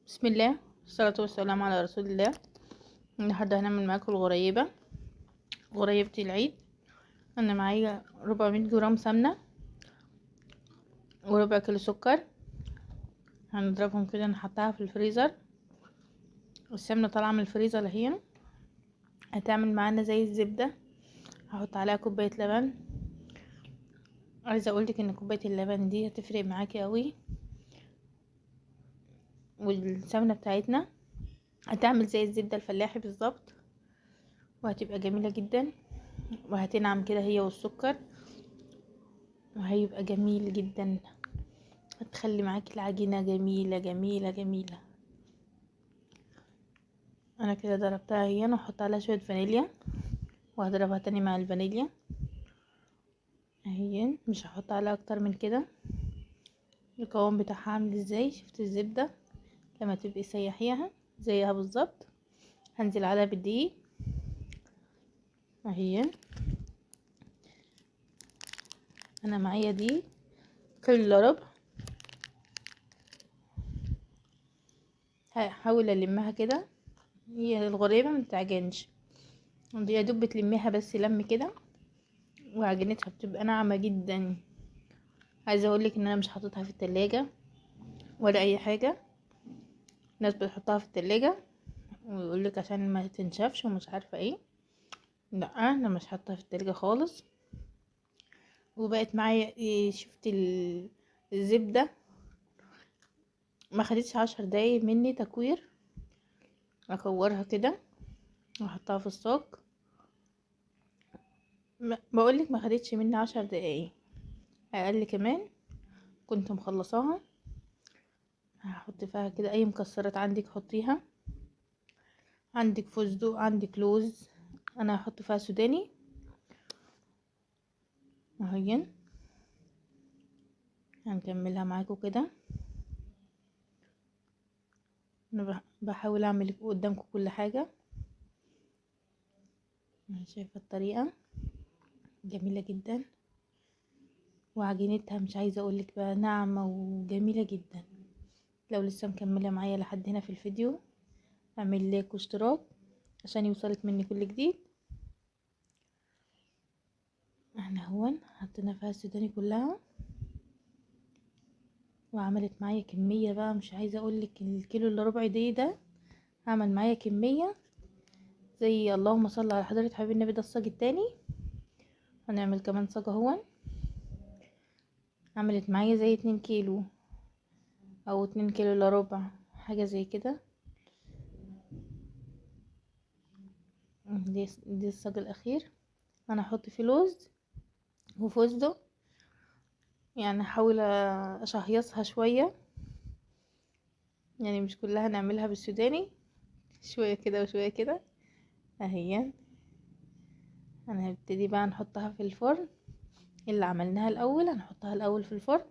بسم الله والصلاة والسلام على رسول الله. النهاردة هنعمل معاكم الغريبة، غريبة العيد. انا معايا 400 جرام سمنة وربع كيلو سكر، هنضربهم كده نحطها في الفريزر. السمنة طالعة من الفريزر اهي، هتعمل معانا زي الزبدة. هحط عليها كوباية لبن. عايزة اقولك ان كوباية اللبن دي هتفرق معاكي قوي، والسمنة بتاعتنا هتعمل زي الزبدة الفلاحي بالظبط، وهتبقى جميلة جدا، وهتنعم كده هي والسكر، وهيبقى جميل جدا. هتخلي معاكي العجينة جميلة جميلة جميلة. انا كده ضربتها اهي، انا هحط عليها شوية فانيليا وهضربها تاني مع الفانيليا اهي، مش هحط عليها اكتر من كده. القوام بتاعها عامل ازاي؟ شفت الزبدة لما تبقي سيحيها زيها بالظبط. هنزل عليها بالدقيق اهي. انا معايا دي كيلو الا ربع، هحاول المها كده. هي الغريبة ما بتعجنش، يا دوب بتلميها بس لم كده، وعجينتها بتبقى ناعمة جدا. عايزة اقولك ان انا مش حاططها في التلاجة ولا اي حاجة. ناس بتحطها في التلاجة ويقولك عشان ما تنشفش ومش عارفة ايه. لا انا مش حاطاها في التلاجة خالص. وبقت معايا إيه، شفت الزبدة ما خدتش 10 دقايق مني تكوير. اكورها كده واحطها في الصاج. بقولك ما خدتش مني 10 دقايق، اقل كمان كنت مخلصاها. هحط فيها كده اي مكسرات عندك حطيها، عندك فستق، عندك لوز. انا هحط فيها سوداني اهي. هنكملها معاكم كده. انا بحاول اعمل قدامكم كل حاجة. انا شايفه الطريقة جميلة جدا، وعجينتها مش عايزه اقولك بقى ناعمة وجميلة جدا. لو لسه مكملة معايا لحد هنا في الفيديو، اعمل لايك واشتراك عشان يوصلك مني كل جديد. احنا هون حطينا فيها السوداني كلها، وعملت معايا كمية بقى مش عايزه اقولك. الكيلو الا ربع دي ده عمل معايا كمية زي اللهم صل على حضره حبيب النبي. ده الصاج التاني، هنعمل كمان صاج اهون. عملت معايا زي 2 كيلو او 2 كيلو الا ربع، حاجة زي كده. دي الصاج الاخير. انا هحط فيه لوز وفستق، يعني هحاول اشهيصها شوية، يعني مش كلها نعملها بالسوداني، شوية كده وشوية كده اهي. انا هبتدي بقى نحطها في الفرن. اللي عملناها الاول هنحطها الاول في الفرن،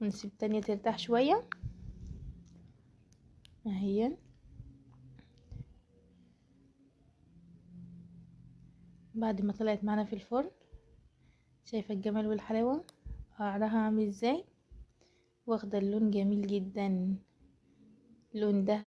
ونسيب تانية ترتاح شوية اهي. بعد ما طلعت معانا في الفرن، شايفه الجمال والحلاوه، قعرها عامل ازاي، واخده اللون جميل جدا، اللون ده.